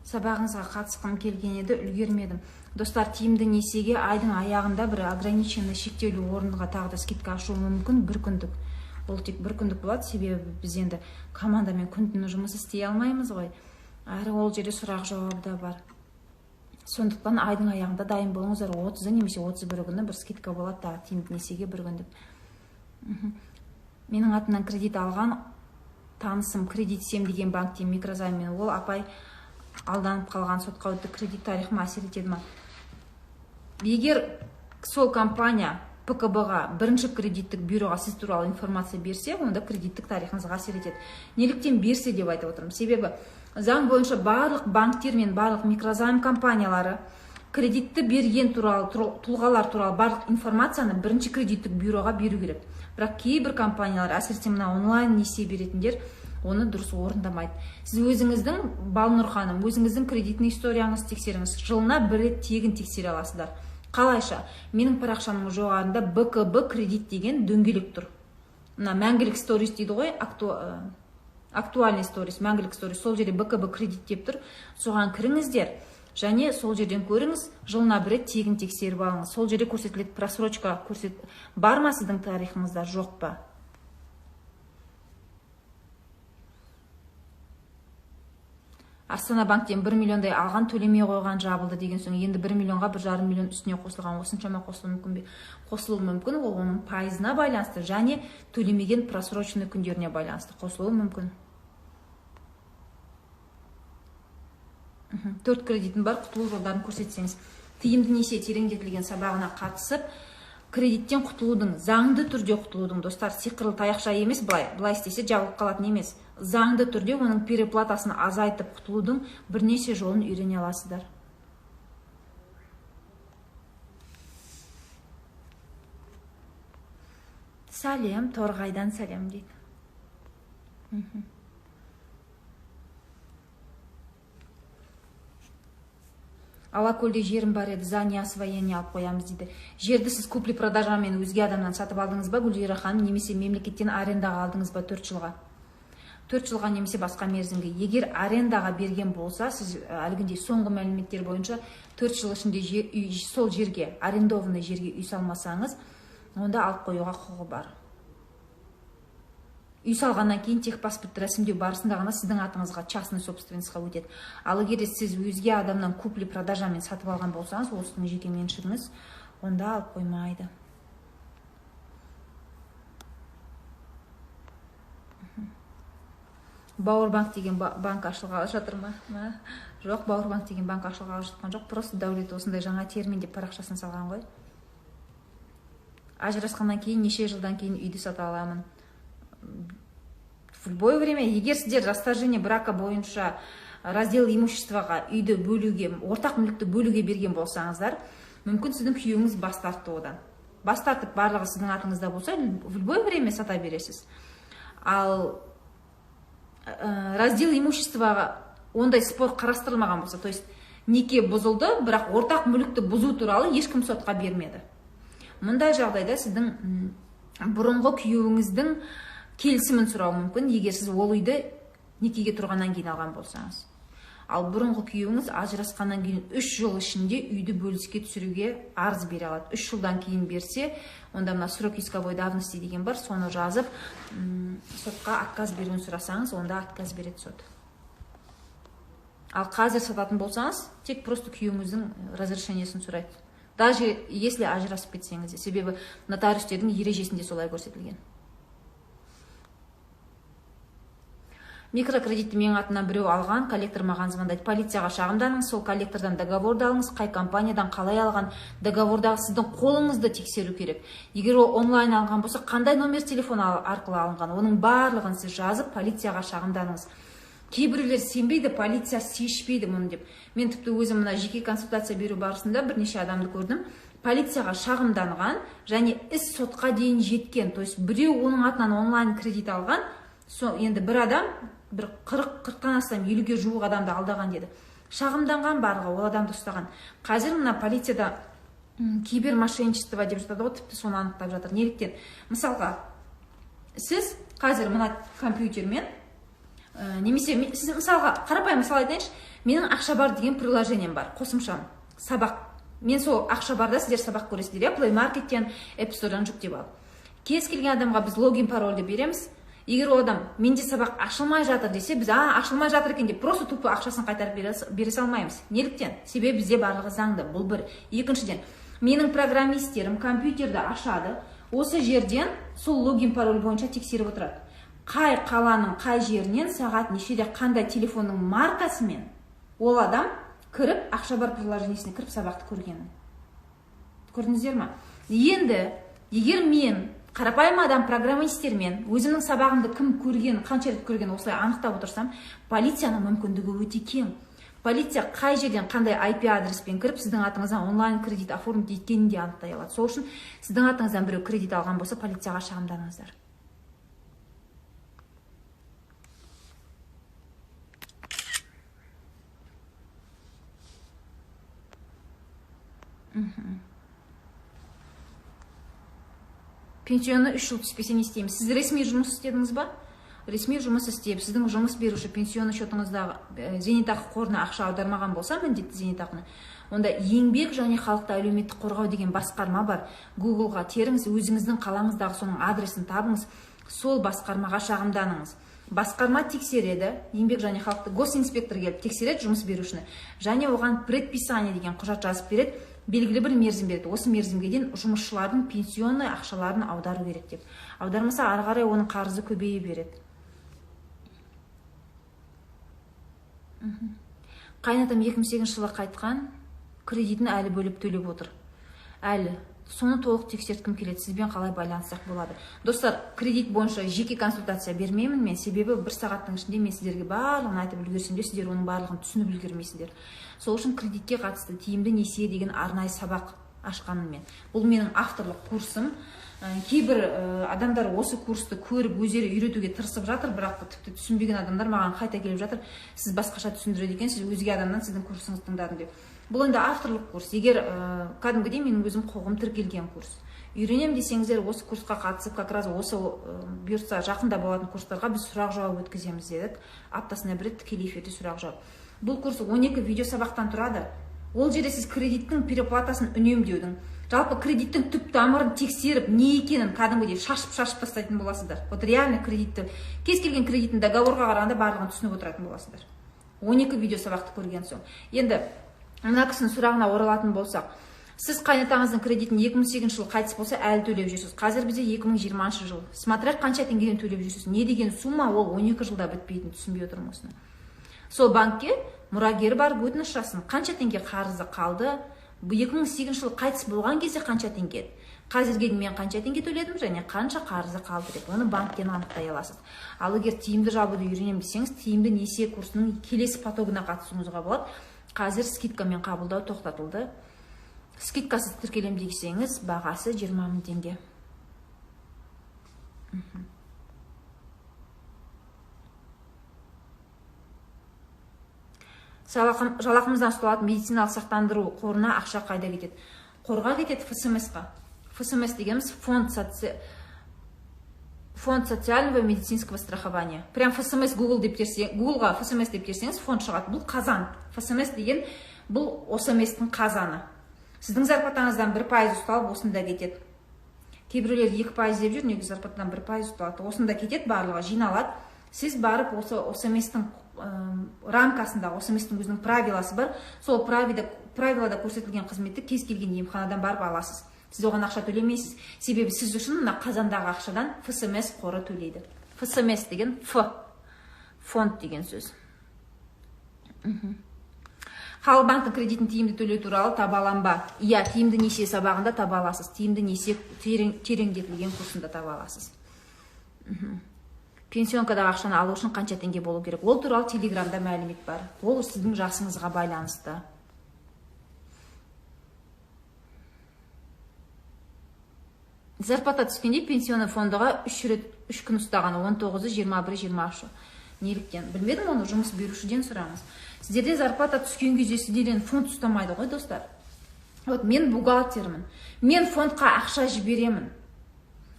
Сабағыңызға қатысқым келген еді, үлгермедім. Достар, тиімді несиеге айдың аяғында бір ограниченный шектеулі орынға тағы да скидка ашу мүмкін, бір күндік. Ол тек бір күндік болады, себебі біз енді командамен күн-түні жұмыс істей алмаймыз ғой. Әрі ол жерде сұрақ жауабы да бар. Сондықтан айдың аяғында дайын болыңыздар, 30-ы немесе 31 күні бір скидка болады тағы тиімді несиеге бір күндік. Менің атымнан кредит алған танысым кредит сем деген банктен микрозайммен, ол апай алданып қалған, сотқа өтті, кредит тарихыма әсер етеді ма? Егер сол компания ПКБ-ға, бірінші кредиттік бюроға сіз туралы информация берсе, онда кредиттік тарихыңызға әсер етеді. Неліктен берсе деп айтып отырмын? Себебі заң бойынша барлық банктер мен барлық микрозайм компаниялары кредитті берген туралы, тұлғалар туралы барлық информацияны бірінші кредиттік бюроға беру керек. Бірақ кейбір компаниялар, әсіресе мына онлайн несие беретіндер, оны дұрыс орындамайды. Сіз өзіңіздің, Балнұр ханым, өзіңіздің кредитный историяңызды тексеріңіз. Жылына бір рет тегін тексере аласыздар. Қалайша? Менің парақшамның жоғарында БКБ кредит деген дөңгелек тұр. Мына мәңгілік сторис дейді ғой, актуальный сторис, мәңгілік сторис. Сол жерде БКБ кредит деп тұр. Соған кіріңіздер және сол жерден көріңіз, жылына бір рет тегін тексеріп алыңыз. Сол жерде көрсетіледі просрочка, бар ма сіздің тарихыңызда, жоқ па? Астана банктен 1 миллиондай алған, төлемей қойған, жабылды деген соң енді 1 миллионға 1,5 миллион үстіне қосылған, осыншама қосылуы мүмкін бе? Қосылуы мүмкін, ол оның пайызына байланысты және төлемеген просроченный күндеріне байланысты қосылуы мүмкін. 4 кредитім бар, құтылу жолдарын көрсетсеңіз. Тиімді несие тереңдетілген сабағына қатысып, кредиттен құтылудың, заңды түрде құтылудың, достар, сиқырлы таяқша емес, былай істесе жабылып қалатын емес. Заңды түрде оның переплатасын азайтып құтылудың бірнеше жолын үйрене аласыздар. Сәлем, Торғайдан сәлем дейді. Алакөлде жерім бар еді, за неосвоение алып қоямыз дейді. Жерді сіз купли-продажамен өзге адамнан сатып алдыңыз ба, Гүлзира ханым, немесе мемлекеттен арендаға алдыңыз ба 4 жылға? 4 жылға немесе басқа мерзімге. Егер арендаға берген болса, сіз әлгіндей соңғы мәліметтер бойынша 4 жыл ішінде сол жерге, арендованный жерге үй салмасаңыз, онда алып қоюға құқығы бар. Үй салғаннан кейін техпаспорт рәсімдеу барысында ғана сіздің атыңызға частный собственностьқа өтеді. Ал егер сіз өзге адамнан купли-продажамен сатып алған болсаңыз, ол сіздің жеке меншігіңіз, онда алып қоймайды. Бауырбанк деген банк ашылғалы жатыр ма? Жоқ, Бауырбанк деген банк ашылғалы жатқан жоқ. Просто Дәулет осындай жаңа термин деп парақшасын салған ғой. Ажырасқаннан кейін неше жылдан кейін үйді сата аламын? В любое время, егер сіздер расторжение брака бойынша раздел имуществоға үйді бөлуге, ортақ мүлікті бөлуге берген болсаңыздар, мүмкін сіздің күйеуіңіз бас тартты одан. Бас тартып барлығы сіздің атыңызда болса, в любое время сата бересіз. Ал раздел имуществоға ондай спор қарастырылмаған болса, то есть неке бұзылды, бірақ ортақ мүлікті бұзу туралы ешкім сотқа бермеді. Мұндай жағдайда сіздің бұрынғы күйеуіңіздің келісімін сұрау мүмкін, егер сіз ол үйді некеге тұрғаннан кейін алған болсаңыз. Ал бұрынғы күйеуіңіз ажырасқаннан кейін 3 жыл ішінде үйді бөліске түсіруге арыз бере алады. 3 жылдан кейін берсе, онда мына срок исковой давности деген бар, соны жазып, сотқа отказ беруін сұрасаңыз, онда отказ береді сот. Ал қазір сататын болсаңыз, тек просто күйеуіңіздің разрешениесін сұрайды. Даже если ажырасып кетсеңіз де, себебі нотариустердің ережесінде солай көрсетілген. Микрокредитті менің атымнан біреу алған, коллектор маған звондайды. Полицияға шағымданыңыз, сол коллектордан договорды алыңыз, қай компаниядан қалай алған, договордағы сіздің қолыңызды тексеру керек. Егер ол онлайн алған болса, қандай номер телефон арқылы алынған, оның барлығын сіз жазып, полицияға шағымданыңыз. Кейбіреулер сенбейді, полиция шешпейді мұны деп. Мен тіпті өзім мына жеке консультация беру барысында бірнеше адамды көрдім. Полицияға шағымданған және іс сотқа дейін жеткен. То есть біреу оның атынан онлайн кредит алған, енді бір адам бір 40-тан астам, 50-ге жуық адамды алдаған деді. Шағымданған барлығы, ол адамды ұстаған. Қазір мына полицияда кибермошенничество деп жатады ғой, тіпті соны анықтап жатыр. Неліктен? Мысалға, сіз қазір мына компьютермен Немесе сіз, мысалға, қарапайым мысал айтайыншы, менің «Ақша бар» деген приложением бар, қосымшам, сабақ. Мен сол «Ақша барда» сіздер сабақ көресіздер, иә, Play Marketтен, App Store'дан жүктеп алып. Кез келген адамға біз логин, парольді береміз. Егер ол адам «менде сабақ ашылмай жатыр» десе, біз «а, ашылмай жатыр екен» деп просто тупо ақшасын қайтарып бере салмаймыз. Неліктен? Себебі бізде барлығы заңды. Бұл бір. Екіншіден, менің программистерім компьютерді ашады, осы жерден сол логин, пароль бойынша тексеріп отырады, қай қаланың қай жерінен, сағат нешеде, қандай телефонның маркасымен ол адам кіріп, «Ақша бар» приложениесіне кіріп, сабақты көргенін. Көрдіңіздер ма? Енді егер мен, қарапайым адам, программистермен өзімнің сабағымды кім көрген, қанша рет көрген, осылай анықтап отырсам, полицияның мүмкіндігі өте кең. Полиция қай жерден, қандай IP адреспен кіріп, сіздің атыңыздан онлайн кредит оформить еткенін де анықтай алады. Сол үшін сіздің атыңыздан біреу кредит алған болса, полицияға шағымданыңыздар. Пенсионный 3 жыл түспесе, не істейміз? Сіз ресми жұмыс істедіңіз ба? Ресми жұмыс істеп, сіздің жұмыс беруші пенсионный счетыңыздағы зейнетақы қорына ақша аудармаған болса, міндетті зейнетақыны, онда Еңбек және халықты әлеуметтік қорғау деген басқарма бар. Гуглға теріңіз, өзіңіздің қалаңыздағы соның адресін табыңыз, сол басқармаға шағымданыңыз. Басқарма тексереді, еңбек және халықты госинспектор келіп тексереді жұмыс берушіні және оған предписание деген құжат жазып береді, белгілі бір мерзім береді: осы мерзімге дейін жұмысшылардың пенсионный ақшаларын аудару керек деп. Аудармаса, ары қарай оның қарызы көбейе береді. Қайынатам 2008 жылы қайтқан, кредитін әлі бөліп төлеп отыр әлі. Соны толық тексерткім келеді, сізбен қалай байланыссақ болады? Достар, кредит бойынша жеке консультация бермеймін мен, себебі бір сағаттың ішінде мен сіздерге барлығын айтып үлгерсем де, сіздер оның барлығын түсініп үлгермейсіздер. Сол үшін кредитке қатысты «Тиімді несие» деген арнайы сабақ ашқанмын мен. Бұл менің авторлық курсым. Кейбір адамдар осы курсты көріп, өздері үйретуге тырысып жатыр, бірақ тіпті түсінбеген адамдар маған қайта келіп жатыр: «Сіз басқаша түсіндіреді екенсіз, өзге адамнан сіздің курсыңызды тыңдадым», – деп. Бұл енді авторлық курс, егер кәдімгідей менің өзім қолым тіркелген курс. Үйренемін десеңіздер, осы курсқа қатысып, как раз осы бұйыртса жақында болатын курстарға біз сұрақ жауап өткіземіз дедік, аптасына бір рет тікелей эфирде сұрақ жауап. Бұл курс 12 видео сабақтан тұрады. Ол жерде сіз кредиттің переплатасын үнемдеудің, жалпы кредиттің түп тамырын тексеріп, не екенін кәдімгідей шашып шашып тастайтын боласыздар. Вот реально кредитті, кез келген кредиттің договорға қарағанда, барлығын түсініп отыратын боласыздар 12 видео сабақты көрген соң. Енді мына кісінің сұрағына оралатын болсақ, сіз қайнатаңыздың кредитін 2008 жылы қайтыс болса, әлі төлеп жүрсіз. Қазір бізде 2020 жыл. Смотря қанша теңгеден төлеп жүрсіз, не деген сумма ол 12 жылда бітпейтін, түсінбей отырмын осыны. Сол банкке мұрагері барып өтініш жазсын, қанша теңге қарызы қалды, 2008 жылы қайтыс болған кезде қанша теңге еді, қазірге дейін мен қанша теңге төледім және қанша қарызы қалды деп, оны банктен анықтай аласыз. Ал егер тиімді жабуды үйренемін десеңіз, «Тиімді несие» курсының келесі потогына қатысуыңызға болады. Қазір скидкамен қабылдау тоқтатылды. Скидкасыз тіркелемін десеңіз, бағасы 20 000 теңге. Жалақымыздан ұсталатын медициналық сақтандыру қорына ақша қайда кетеді? Қорға кетеді, ФСМС қа. ФСМС дегеніміз фонд социального медицинского страхования. Прям ФСМС Google деп терсе, Гуглға ФСМС деп терсеңіз, фонд шығады. Бұл қазан. ФСМС деген бұл ОСМС-тің қазаны. Сіздің зарплатаңыздан 1% ұсталып, осында кетеді. Кейбіреулер 2% деп жүр, негізі зарплатадан 1% ұсталады, осында кетеді, барлығы жиналады. Сіз барып осы ОСМС-тің рамкасында, ОСМС-тің өзінің правиласы бар, сол правилада көрсетілген қызметті кез келген емханадан барып аласыз. Сіз оған ақша төлемейсіз, себебі сіз үшін мына қазандағы ақшадан ФСМС қоры төлейді. ФСМС деген Ф фонд деген сөз. Халық банктің кредитін тиімді төлеу туралы таба алам ба? Иә, «Тиімді несие» сабағында таба аласыз, «Тиімді несие» тереңдетілген курсында таба аласыз. Пенсионкадағы ақшаны алу үшін қанша теңге болу керек? Ол туралы Телеграмда мәлімет бар, ол сіздің жасыңызға байланысты. Зарплата түскенде пенсионный фондыға үш рет, 3 күн ұстаған: 19-ы, 21-і, 23-і. Неліктен, білмедім, оны жұмыс берушіден сұраңыз. Сіздерде зарплата түскен кезде сіздерден фонд ұстамайды ғой, достар. Вот мен бухгалтермін, мен фондқа ақша жіберемін.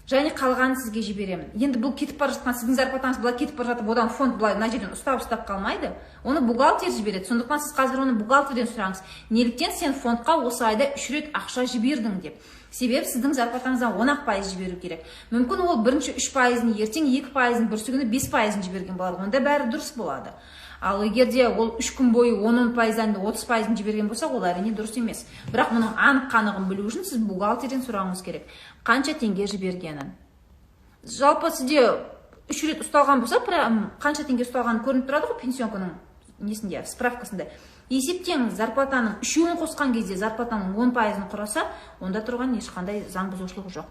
Және қалғанын сізге жіберемін. Енді бұл кетіп бара жатқан сіздің зарплатаңыз былай кетіп бара жатып, одан фонд былай мына жерден ұстап қалмайды. Оны бухгалтер жібереді. Сондықтан сіз қазір оны бухгалтерден сұраңыз. Неліктен сен фондқа осы айда 3 рет ақша жібердің деп. Себебі сіздің зарплатаңыздан 10% жіберу керек. Мүмкін ол бірінші 3%-ын, ертең 2%-ын, бүрсігүні 5%-ын жіберген болады. Онда бәрі дұрыс болады. Ал егер де ол 3 күн бойы 10%-дан 30%-ын жіберген болса, ол әрине дұрыс емес. Бірақ мұның анық қанығын білу үшін сіз бухгалтерден сұрауыңыз керек, қанша теңге жібергенін. Жалпы сізде 3 рет ұсталған болса, қанша теңге ұсталғаны көрініп тұрады ғой пенсионканың несінде, справкасында. Есептеңіз, зарплатаның үшеуін қосқан кезде зарплатаның 10%-ын құраса, онда тұрған ешқандай заң бұзушылық жоқ.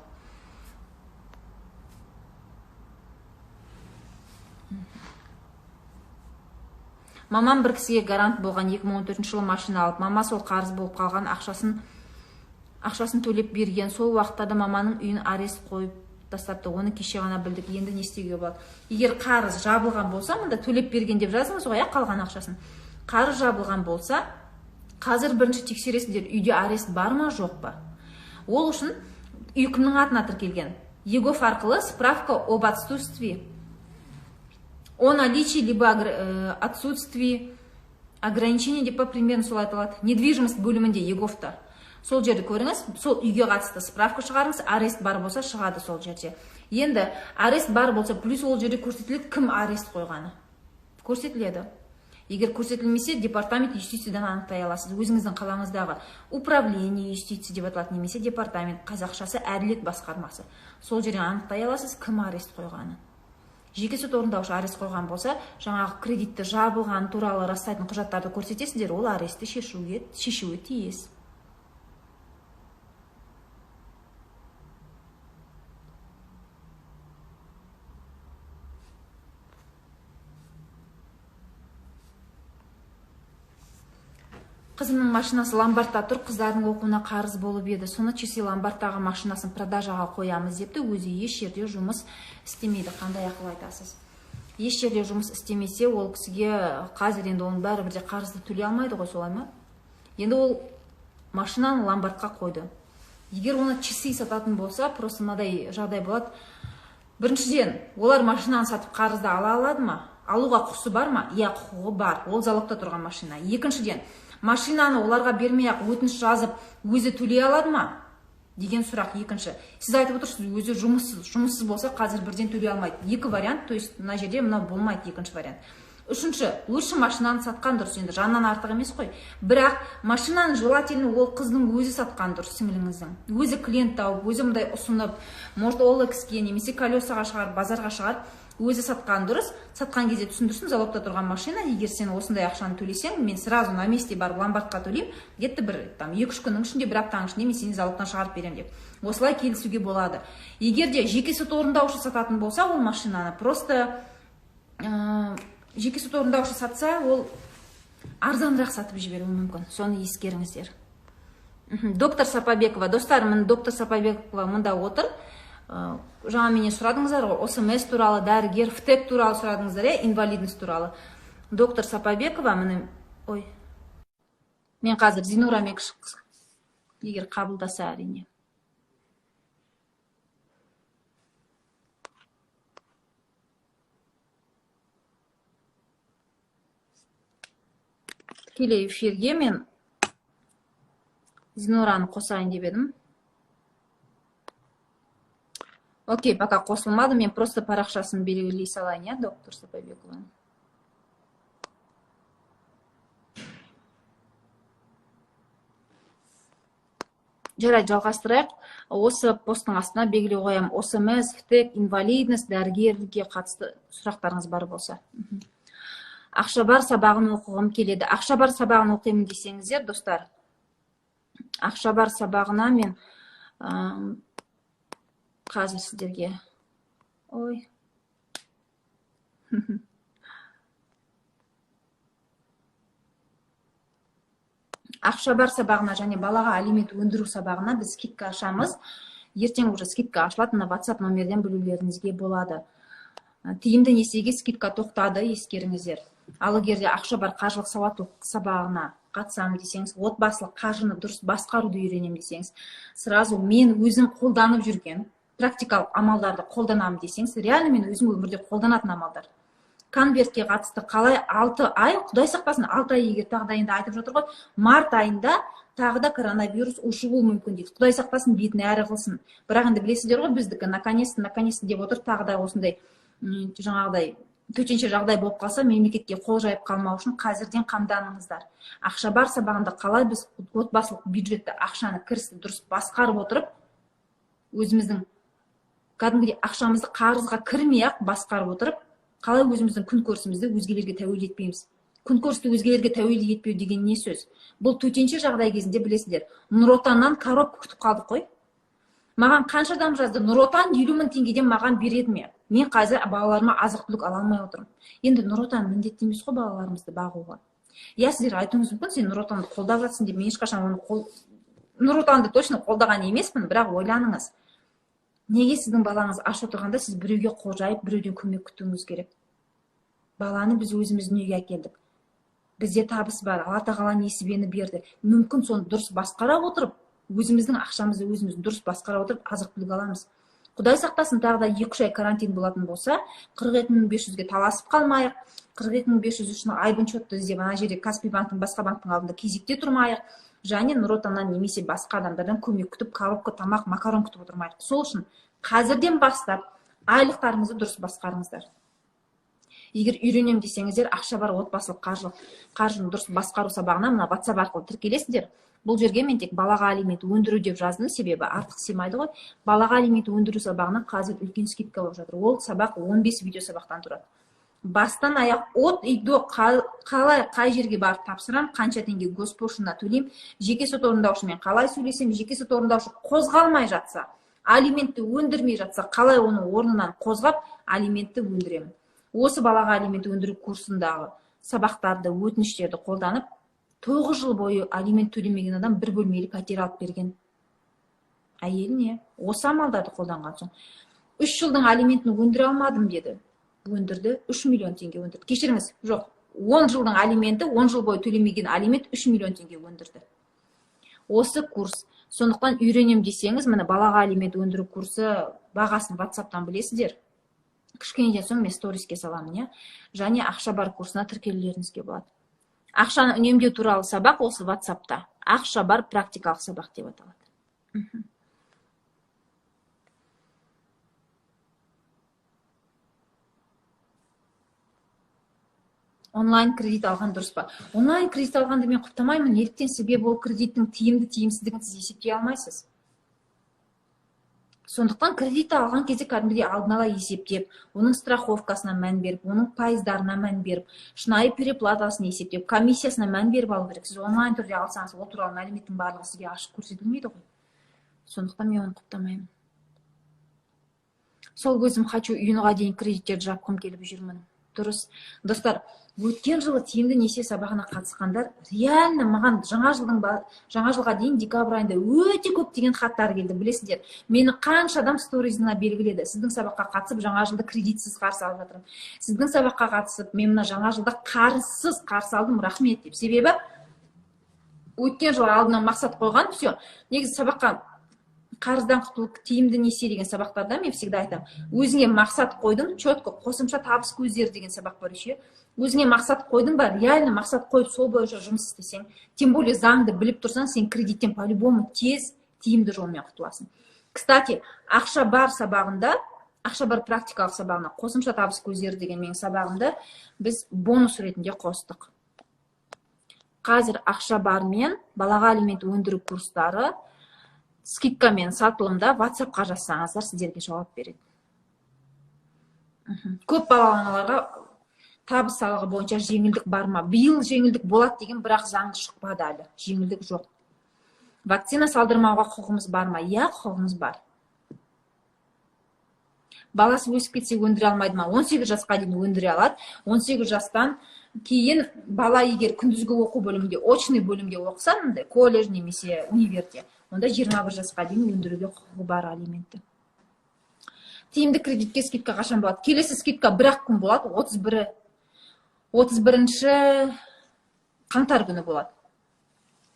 Мамам бір кісіге гарант болған 2014 жылы машина алып, мама сол қарыз болып қалған ақшасын төлеп берген. Сол уақытта да маманың үйін арест қойып тастапты. Оны кеше ғана білдік. Енді не істеуге болады? Егер қарыз жабылған болса, мында төлеп берген деп жазыңыз ғой, қалған ақшасын. Қарыз жабылған болса, қазір бірінші тексересіздер, үйде арест бар ма, жоқ па? Ол үшін үй кімнің атына тіркелген? ЕГОВ арқылы справка об отсутствии, о наличии либо отсутствии ограничений деп па, примерно солай аталады. Недвижимость бөлімінде ЕГОВ-та. Сол жерді көріңіз, сол үйге қатысты справка шығарыңыз, арест бар болса шығады сол жерде. Енді арест бар болса, плюс ол жерде көрсетіледі, кім арест қойғаны. Көрсетіледі. Егер көрсетілмесе, департамент юстициядан анықтай аласыз. Өзіңіздің қалаңыздағы управление юстиции деп аталады, немесе департамент, қазақшасы әділет басқармасы. Сол жерден анықтай аласыз, кім арест қойғаны. Жеке сот орындаушы арест қойған болса, жаңағы кредитті жабылған туралы растайтын құжаттарды көрсетесіздер, ол арестті шешуге тиіс. Қызымның машинасы ломбардта тұр, қыздардың оқуына қарыз болып еді. Соны часы ломбардтағы машинасын продажаға қоямыз депті, өзі еш жерде жұмыс істемейді. Қандай ақыл айтасыз? Еш жерде жұмыс істемесе, ол кісіге қазір енді оның бәрібір де қарызды төлей алмайды ғой, солай ма? Енді ол машинаны ломбардқа қойды. Егер оны часы сататын болса, просто мынадай жағдай болады. Біріншіден, олар машинаны сатып қарызды ала алады ма? Алуға құқысы бар ма? Иә, құқығы бар. Ол залогта тұрған машина. Екіншіден, машинаны оларға бермей-ақ өтініш жазып, өзі төлей алады ма? Деген сұрақ екінші. Сіз айтып отырсыз, өзі жұмыссыз. Жұмыссыз болса, қазір бірден төлей алмайды. Екі вариант, то есть мына жерде мынау болмайды, екінші вариант. Үшінші, лучше машинаны сатқан дұрыс, енді жаннан артық емес қой. Бірақ машинаны желательно ол қыздың өзі сатқан дұрыс, сіңіліңіздің. Өзі клиент тауып, өзі мындай ұсынып, может OLX-ке немесе колесаға шығарып, базарға шығарып, өзі сатқан дұрыс. Сатқан кезде түсіндірсін, залогта тұрған машина, егер сен осындай ақшаны төлесең, мен сразу на месте барып ломбардқа төлеймін, где-то бір там 2-3 күннің ішінде, бір аптаның ішінде мен сені залогтан шығарып беремін деп. Осылай келісуге болады. Егер де жеке сот орындаушы сататын болса, ол машинаны просто жеке сот орындаушы сатса, ол арзанырақ сатып жіберуі мүмкін. Соны ескеріңіздер. Доктор Сапабекова, достар, міне доктор Сапабекова мында отыр. Жаңа менен сұрадыңыздар ғой, ОСМС туралы, дәрігер, ФТЭК туралы сұрадыңыздар, инвалидность туралы. Доктор Сапабекова, міне, ой, мен қазір Зинурамен егер қабылдаса әрине. Тікелей эфирге мен Зинураны қосайын деп едім. Окей, пока қосылмады, мен просто парақшасын белгілей салайын, иә, доктор Сапабекова. Жарайды, жалғастырайық. Осы посттың астына белгілей қоямын. ОСМС, ФТЭК, инвалидность, дәрігерге қатысты сұрақтарыңыз бар болса. Ақша бар сабағын оқығым келеді. Ақша бар сабағын оқимын десеңіздер, достар, ақша бар сабағына мен қазір сіздерге, ой, ақша бар сабағына және балаға алимент өндіру сабағына біз скидка ашамыз. Ертең уже скидка ашылады, мына WhatsApp номерден білулеріңізге болады. Тиімді несиеге скидка тоқтады, ескеріңіздер. Ал егер де ақша бар қаржылық сауаттылық сабағына қатысамын десеңіз, отбасылық қаржыны дұрыс басқаруды үйренемін десеңіз, сразу мен өзім қолданып жүрген Практикалық амалдарды қолданамын десеңіз, реально мен өзім өмірде қолданатын амалдар. Конвертке қатысты қалай 6 ай, Құдай сақтасын, 6 ай егер тағы да енді айтып жатыр ғой, март айында тағы да коронавирус ушығуы мүмкін дейді. Құдай сақтасын, бетін әрі қылсын. Бірақ енді білесіздер ғой, біздікі наконец-то, наконец-то деп отыр, тағы да осындай жаңағыдай төтенше жағдай болып қалса, мемлекетке қол жайып қалмау үшін қазірден қамданыңыздар. Ақша бар сабағында қалай біз отбасылық бюджетті, ақшаны, кірісті дұрыс басқарып отырып, өзіміздің кәдімгідей ақшамызды қарызға кірмей-ақ басқарып отырып, қалай өзіміздің күнкөрісімізді өзгелерге тәуелді етпейміз. Күнкөрісті өзгелерге тәуелді етпеу деген не сөз? Бұл төтенше жағдай кезінде білесіздер, Нұр Отаннан коробка күтіп қалдық қой. Маған қанша адам жазды, Нұр Отан 50 мың теңгеден маған береді ме? Мен қазір балаларыма азық-түлік ала алмай отырмын. Енді Нұр Отан міндетті емес қой балаларымызды бағуға. Иә, сіздер айтуыңыз мүмкін, сен Нұр Отанды қолдап жатсың деп. Мен ешқашан оны Нұр Отанды точно қолдаған емеспін, бірақ ойланыңыз. Неге сіздің балаңыз аш отырғанда сіз біреуге қол жайып, біреуден көмек күтуіңіз керек? Баланы біз өзіміз дүниеге әкелдік. Бізде табыс бар, Алла тағала несібені берді. Мүмкін соны дұрыс басқара отырып, өзіміздің ақшамызды өзіміз дұрыс басқара отырып азық-түлік аламыз. Құдай сақтасын, тағы да 2-3 ай карантин болатын болса, 42 500-ге таласып қалмайық, 42 500 үшін айбын счетты іздеп ана жерде Каспий банктің, басқа банктің алдында кезекте тұрмайық, және Нұр Отаннан немесе басқа адамдардан көмек күтіп, коробка тамақ, макарон күтіп отырмайық. Сол үшін қазірден бастап айлықтарыңызды дұрыс басқарыңыздар. Егер үйренем десеңіздер, ақша бар отбасылық қаржыны дұрыс басқару сабағына мына WhatsApp арқылы тіркелесіздер. Бұл жерге мен тек балаға алимент өндіру деп жаздым, себебі артық сыймайды ғой. Балаға алимент өндіру сабағына қазір үлкен скидка болып жатыр. Ол сабақ 15 видео сабақтан тұрады. Бастан аяқ от и до қалай қай жерге барып тапсырам, қанша теңге госпошлина төлеймін, жеке сот орындаушымен қалай сөйлесемін, жеке сот орындаушы қозғалмай жатса, алиментті өндірмей жатса, қалай оны орнынан қозғап алиментті өндіремін. Осы балаға алимент өндіру курсындағы сабақтарды, өтініштерді қолданып, 9 жыл бойы алимент төлемеген адам бір бөлмелі пәтер алып берген әйеліне. Осы амалдарды қолданған соң 3 жылдың алиментін өндіре алмадым деді. Өндірді, 3 миллион теңге өндірді. Кешіріңіз, жоқ, 10 жылдың алименті, 10 жыл бойы төлемеген алимент 3 миллион теңге өндірді. Осы курс. Сондықтан үйренем десеңіз, міне балаға алимент өндіру курсы бағасын WhatsApp-тан білесіздер. Кішкенеден соң мен сториске саламын, иә? Және ақша бар курсына тіркелулеріңізге болады. Ақшаны үнемдеу туралы сабақ осы WhatsApp-та. Ақша бар практикалық сабақ деп аталады. Онлайн кредит алған дұрыс па? Онлайн кредит алғанды мен құптамаймын. Неліктен? Себебі ол кредиттің тиімді тиімсіздігін сіз есептей алмайсыз. Сондықтан кредит алған кезде кәдімгідей алдын ала есептеп, оның страховкасына мән беріп, оның пайыздарына мән беріп, шынайы переплатасын есептеп, комиссиясына мән беріп алу керек. Сіз онлайн түрде алсаңыз, ол туралы мәліметтің барлығы сізге ашық көрсетілмейді ғой. Сондықтан мен оны құптамаймын. Сол өзім хочу июньға дейін кредиттерді жапқым келіп жүрмін. Дұрыс. Достар, өткен жылы тиімді несие сабағына қатысқандар реально маған жаңа жылға дейін декабрь айында өте көптеген хаттар келді, білесіздер. Мені қанша адам сторизына белгіледі. Сіздің сабаққа қатысып жаңа жылды кредитсіз қарсы алып жатырмын. Сіздің сабаққа қатысып мен мына жаңа жылды қарызсыз қарсы алдым, рахмет деп. Себебі өткен жылы алдынан мақсат қойған, все. Негізі сабаққа қарыздан құтылу, тиімді несие деген сабақтарда мен всегда айтамын. Өзіңе мақсат қойдың, четко қосымша табыс көздері деген сабақ бар еще. Өзіңе мақсат қойдың ба, реально мақсат қойып сол бойынша жұмыс істесең, тем более заңды біліп тұрсаң, сен кредиттен по-любому тез тиімді жолмен құтыласың. Кстати, ақша бар сабағында, ақша бар практикалық сабағына қосымша табыс көздері деген менің сабағымды біз бонус ретінде қостық. Қазір ақша бар мен балаға алимент өндіру курстары скидкамен сатылымда, WhatsApp-қа жазсаңыздар, сіздерге жауап береді. Көп балалы аналарға табыс салығы бойынша жеңілдік бар ма? Биыл жеңілдік болады деген, бірақ заң шықпады әлі. Жеңілдік жоқ. Вакцина салдырмауға құқығымыз бар ма? Иә, құқығымыз бар. Баласы өсіп кетсе өндіре алмайды ма? 18 жасқа дейін өндіре алады. 18 жастан кейін бала егер күндізгі оқу бөлімінде, очный бөлімде оқыса, мындай колледж немесе универде, онда 21 жасқа дейін өндіруге құқығы бар алиментті. Тиімді кредитке скидка қашан болады? Келесі скидка бір-ақ күн болады, 31 қаңтар күні болады.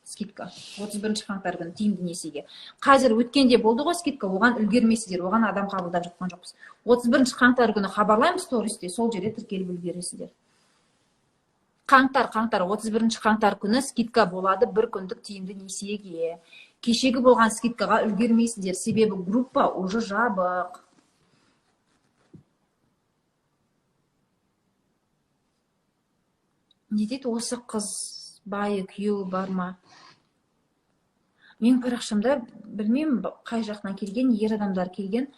Скидка 31 қаңтар күні тиімді несиеге. Қазір өткенде болды ғой скидка, оған үлгермейсіздер, оған адам қабылдап жатқан жоқпыз. 31 қаңтар күні хабарлаймыз стористе, сол жерде тіркеліп үлгересіздер. Қаңтар, 31 қаңтар күні скидка болады бір күндік тиімді несиеге. Кешегі болған скидкаға үлгермейсіздер, себебі группа уже жабық. Не дейді осы қыз, байы, күйеуі бар ма? Менің парақшамда білмеймін қай жақтан келген, ер адамдар келген.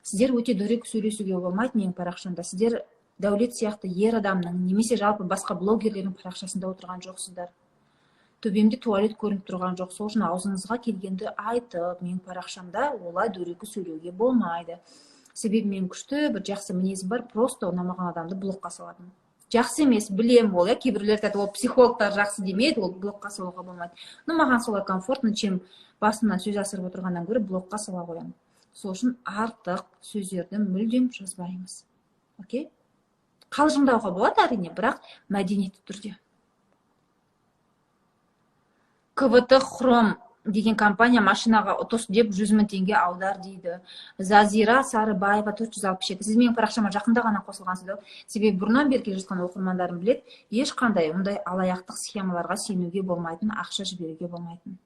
Сіздер өте дөрекі сөйлесуге болмайды менің парақшамда. Сіздер Дәулет сияқты ер адамның немесе жалпы басқа блогерлердің парақшасында отырған жоқсыздар. Төбемде туалет көрініп тұрған жоқ. Сол үшін аузыңызға келгенді айтып, менің парақшамда олай дөрекі сөйлеуге болмайды. Себебі мен күшті бір жақсы мінезім бар, просто ұнамаған адамды блокқа салатын. Жақсы емес, білем ол, кейбіреулер айтады, ол психологтар жақсы демейді, ол блокқа салуға болмайды. Но маған солай комфортно, чем басымнан сөз асырып отырғаннан гөрі блокқа сала қоямын. Сол үшін артық сөздерді мүлдем жазбаймыз. Окей? Қалжыңдауға болады әрине, бірақ мәдениетті түрде. КВТ Хром деген компания машинаға ұтыс деп 100 000 теңге аудар дейді. Зазира Сарыбаева 467. Сіз менің парақшама жақында ғана қосылғансыз да. Себебі бұрыннан бері келе жатқан оқырмандарым біледі, ешқандай мұндай алаяқтық схемаларға сенуге болмайтын, ақша жіберуге болмайтын.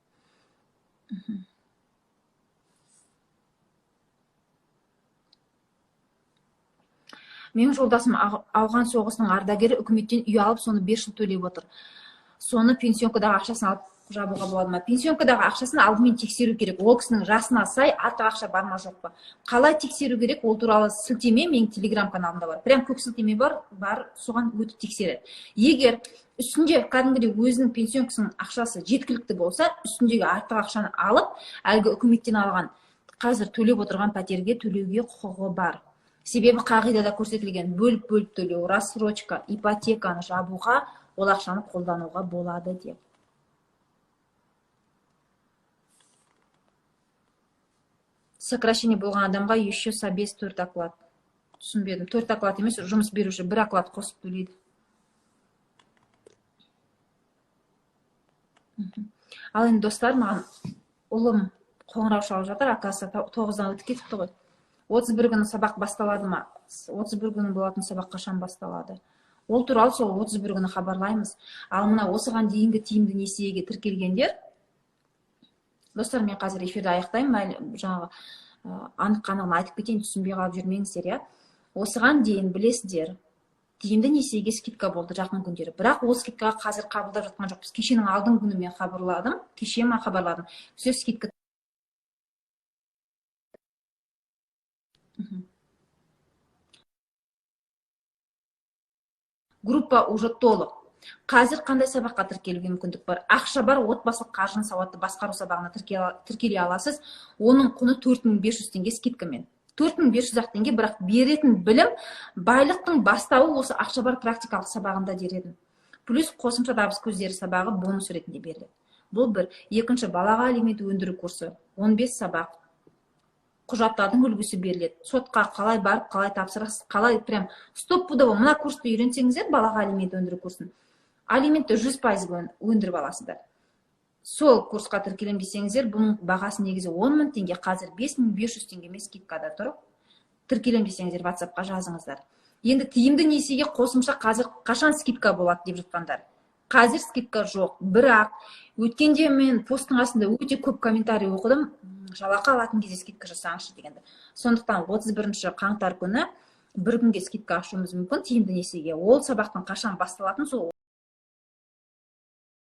Менің жолдасым ауған соғысының ардагері, үкіметтен үй алып, соны 5 жыл төлеп отыр. Соны пенсионкадағы ақшасын алып жабуға болады ма? Пенсионкадағы ақшасын алдымен тексеру керек. Ол кісінің жасына сай артық ақша бар ма жоқ па? Қалай тексеру керек? Ол туралы сілтеме менің телеграм каналымда бар. Прям көк сілтеме бар, соған өтіп тексереді. Егер үстінде кәдімгідей өзінің пенсионкасының ақшасы жеткілікті болса, үстіндегі артық ақшаны алып, әлгі үкіметтен алған, қазір төлеп отырған пәтерге төлеуге құқығы бар. Себебі қағидада көрсетілген бөліп-бөліп төлеу, рассрочка, ипотеканы жабуға ол ақшаны қолдануға болады деп. Сокращение болған адамға еще собес 4 оклад. Түсінбедім. 4 оклад емес, жұмыс беруші 1 оклад қосып төлейді. Ал енді достар, маған ұлым қоңырау шалып жатыр, оказывается 9-дан өтіп кетіпті ғой. 31 күні сабақ басталады ма? 31 күні болатын сабақ қашан басталады? Ол туралы сол 31 күні хабарлаймыз. Ал мына осыған дейінгі тиімді несиеге тіркелгендер, достар, мен қазір эфирді аяқтаймын, жаңағы анық қанығын айтып кетейін, түсінбей қалып жүрмеңіздер, иә. Осыған дейін білесіздер, тиімді несиеге скидка болды жақын күндері. Бірақ ол скидкаға қазір қабылдап жатқан жоқпыз. Кешенің алдыңғы күні мен хабарладым, кеше ма хабарладым. Все, скидка. Группа уже толық. Қазір қандай сабаққа тіркелуге мүмкіндік бар? Ақша бар отбасылық қаржыны сауатты басқару сабағына тіркеле аласыз. Оның құны 4500 теңге скидкамен. 4500 теңге, бірақ беретін білім байлықтың бастауы осы ақша бар практикалық сабағында дер едім. Плюс қосымша табыс көздері сабағы бонус ретінде беріледі. Бұл бір. Екінші, балаға алимент өндіру курсы. 15 сабақ. Құжаттардың үлгісі беріледі. Сотқа қалай барып, қалай тапсырасыз, қалай прям стоппудово мына курсты үйренсеңіздер, балаға алимент өндіру курсын. Алиментті 100% өндіріп аласыздар. Сол курсқа тіркелем десеңіздер, бұның бағасы негізі 10 000 теңге, қазір 5500 теңгемен скидкада тұр. Тіркелем десеңіздер, WhatsApp-қа жазыңыздар. Енді тиімді несиеге қосымша қазір қашан скидка болады деп жатқандар. Қазір скидка жоқ, бірақ өткенде мен посттың астында өте көп комментарий оқыдым, жалақы алатын кезде скидка жасаңызшы дегенді. Сондықтан 31 қаңтар күні бір күнге скидка ашуымыз мүмкін тиімді несиеге. Ол сабақтың қашан басталатын сол